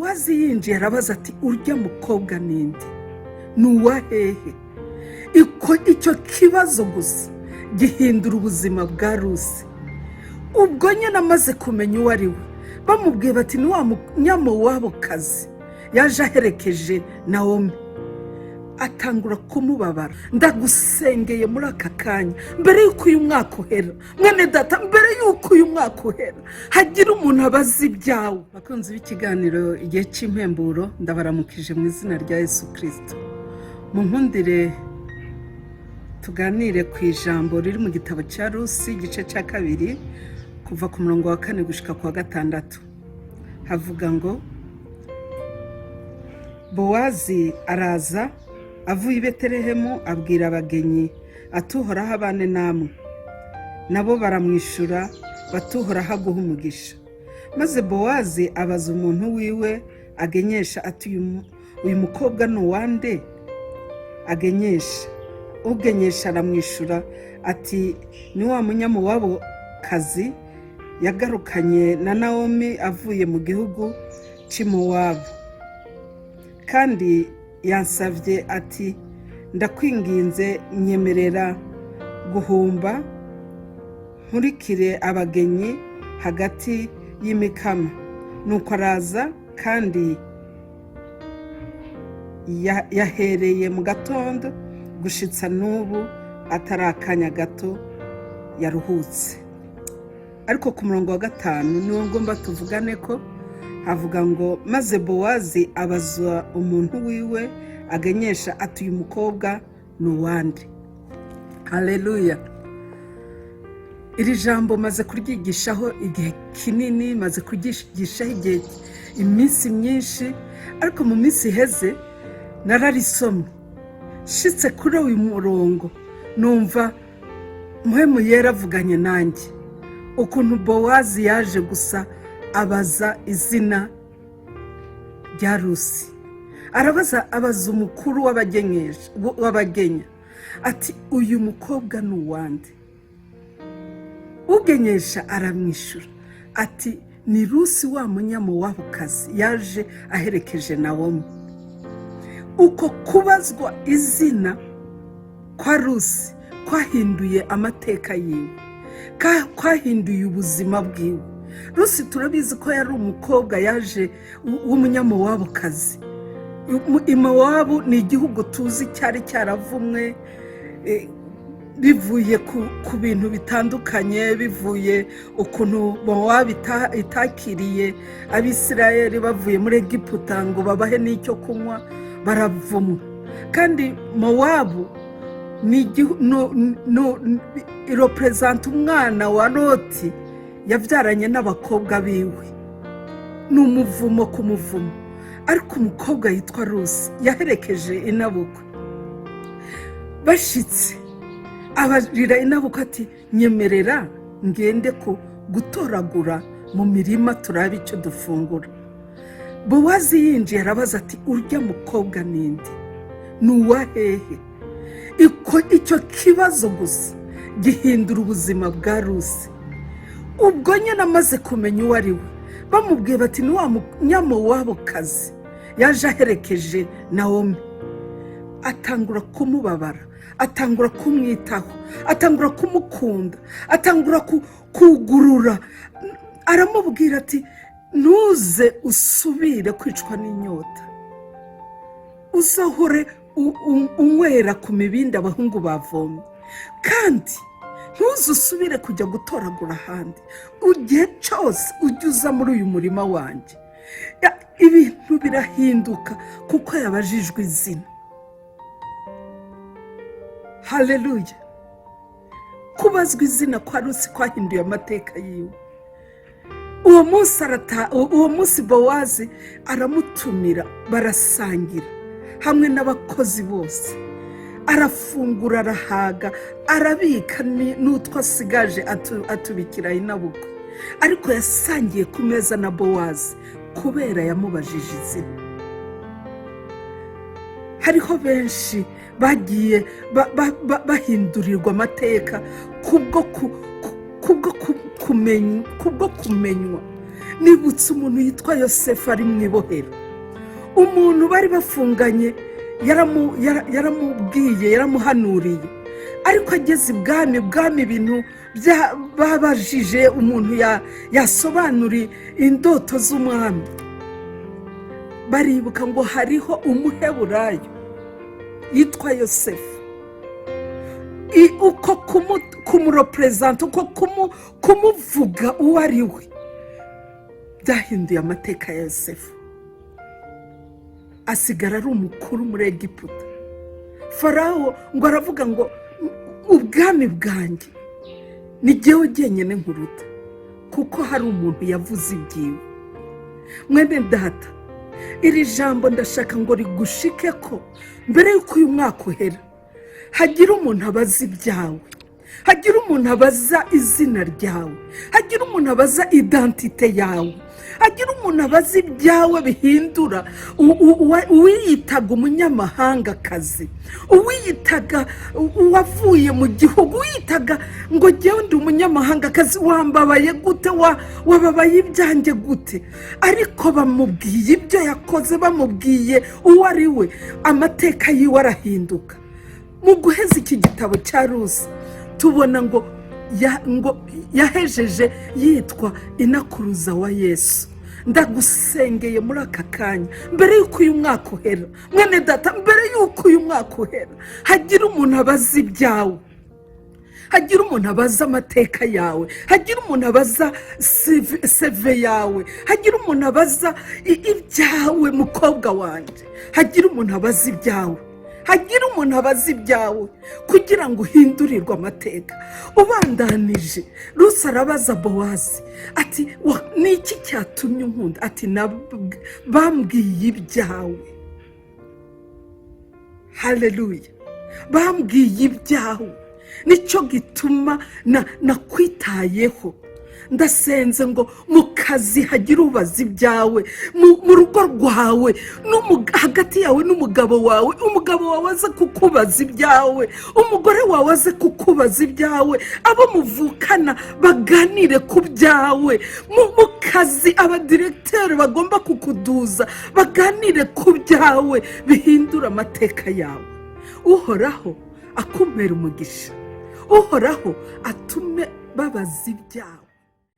Bowazi yinjiye arabaza ati: "Urya mukobwa ninde? Ni uwa hehe?" Icyo kibazo gusa gihindura ubuzima bwa Rusi. Ubwo nyine amaze kumenya uwo ari we, bamubwiye bati: "Ni wa Munyamowabukazi yaje aherekeje Nawomi," atangura kumubabara. Ndagusengeye muri aka kanya, mbere y'uko uyu mwaka uhera, mwene data, mbere y'uko uyu mwaka uhera, hagira umuntu abaza ibyawe. Bakunzi b'ikiganiro Igihe cy'Impemburo, ndabaramukije mu izina rya Yesu Kirisito. Mu nkundire tuganire ku ijambo riri mu gitabo cya Rusi, igice cya kabiri, kuva ku murongo wa 4 gushyika ku wa 6. Havuga ngo: "Bowazi araza avuye i Betelehemu, abwira abagenyi ati: 'Uhoraho abane namwe.' Nabo baramwishyura bati: 'Uhoraho aguha umugisha.' Maze Bowazi abaza umuntu wiwe agenyesha ati: 'Uyu mukobwa ni uwande agenyesha?' Ugenyesha aramwishyura ati: 'Ni wa Munyamowabukazi yagarukanye na Nawomi avuye mu gihugu cy'i Mowabu. Kandi yansabye ati: 'Ndakwinginze, nyemerera guhumba nkurikire abagenyi hagati y'imikama.' Nuko araza, kandi yahereye mu gatondo gushitsa n'ubu atari akanya gato yaruhutse." Ariko ku murongo wa 5 niwo ngomba tuvugane ko havuga ngo: "Maze Bowazi abaza umuntu wiwe agenyesha ati: 'Uyu mukobwa ni uwande?'" Haleluya! Iri jambo maze kuryigishaho igihe kinini, maze kuryigishaho igihe, iminsi myinshi, ariko mu minsi iheze nararisomye, nshitse kuri uyu murongo numva Mpwemu Yera avuganye nanjye ukuntu Bowazi yaje gusa abaza izina rya Rusi. Arabaza, abaza umukuru w'abagenya ati: "Uyu mukobwa ni uwande?" Ugenyesha aramwishyura ati: "Ni Rusi wa Munyamowabukazi yaje aherekeje Nawomi." Uko kubazwa izina kwa Rusi kwahinduye amateka yiwe, kwahinduye ubuzima bwiwe. Rusi turabizi ko yari umukobwa yaje w'Umunyamowabukazi. Imowabu ni igihugu tuzi cyari cyaravumwe, bivuye ku bintu bitandukanye, bivuye ukuntu Mowabu itakiriye Abisirayeli bavuye muri Egiputa ngo babahe n'icyo kunywa, baravumwa. Kandi Mowabu ni irepresenta umwana wa Loti yabyaranye n'abakobwa biwe, ni umuvumo ku muvumo. Ariko umukobwa yitwa Rusi yaherekeje inabukwe. Bashitse, abarira inabukwe ati: "Nyemerera ngende ku gutoragura mu mirima turabe icyo dufungura." Bowazi yinjiye arabaza ati: "Urya mukobwa ninde? Ni uwa hehe?" Icyo kibazo gusa gihindura ubuzima bwa Rusi. Ubwo nyine amaze kumenya uwo ari we, bamubwiye bati: "Ni wa Munyamowabukazi yaje aherekeje Nawomi," atangura kumubabara, atangura kumwitaho, atangura kumukunda, atangura kugurura. Aramubwira ati: "Ntuze usubire kwicwa n'inyota, uzahore unywera ku mibindi abahungu bavomye, kandi ntuze usubire kujya gutoragura ahandi. Igihe cyose ujye uza muri uyu murima wanjye." Ibintu birahinduka kuko yabajijwe izina. Haleluya! Kubazwa izina kwa Rusi kwahinduye amateka yiwe. Uwo munsi arata, uwo munsi Bowazi aramutumira, barasangira hamwe n'abakozi bose, arafungura, arahaga, arabika n'utwo asigaje atubikira inabukwe. Ariko yasangiye ku meza na Bowazi kubera yamubajije izina. Hariho benshi bagiye bahindurirwa amateka kubwo kumenywa. Nibutse umuntu yitwa Yosefu ari mu ibohero. Umuntu bari bafunganye yaramubwiye, yaramuhanuriye, ariko ageze ibwami, bwami ibintu babajije umuntu yasobanuriye indoto z'umwami, baribuka ngo hariho Umuheburayo yitwa Yosefu. Uko kumurepresenta, uko kumuvuga uwo ari we, byahinduye amateka ya Yosefu, asigara ari umukuru muri Egiputa. Farawo ngo aravuga ngo: "Ubwami bwanjye ni jyewe jyenyine nkuruta, kuko hari umuntu yavuze ibyiwe." Mwene data, iri jambo ndashaka ngo rigushike ko mbere y'uko uyu mwaka uhera, hagira umuntu abaza ibyawe, hagira umuntu abaza izina ryawe, hagira umuntu abaza identité yawe, hagira umuntu abaza ibyawe, bihindura uwiyitaga umunyamahangakazi, uwiyitaga uwavuye mu gihugu, uwiyitaga ngo: "Jyewe ndi umunyamahangakazi, wambabaye gute? Wababaye ibyanjye gute?" Ariko bamubwiye ibyo yakoze, bamubwiye uwo ari we, amateka yiwe arahinduka. Mu guheza iki gitabo cya Rusi, tubona ngo yahejeje yitwa inakuruza wa Yesu. Ndagusengeye muri aka kanya, mbere y'uko uyu mwaka uhera, mwene data, mbere y'uko uyu mwaka uhera, hagira umuntu abaza ibyawe, hagira umuntu abaza amateka yawe, hagira umuntu abaza CV yawe, hagira umuntu abaza ibyawe. Mukobwa wanjye, hagira umuntu abaza ibyawe, hagira umuntu abaza ibyawe kugira ngo uhindurirwe amateka. Ubandanije, Rusi arabaza Bowazi ati: "Ni iki cyatumye unkunda?" Ati: "Bambwiye ibyawe." Haleluya! "Bambwiye ibyawe, nicyo gituma nakwitayeho." Ndasenze ngo mu kazi hagire ubaza ibyawe, mu rugo rwawe, hagati yawe n'umugabo wawe, umugabo wawe aze kukubaza ibyawe, umugore wawe aze kukubaza ibyawe, abo muvukana baganire ku byawe, mu kazi abadiregiteri bagomba kukuduza baganire ku byawe, bihindura amateka yawe. Uhoraho akumera umugisha, Uhoraho atume babaza ibyawe.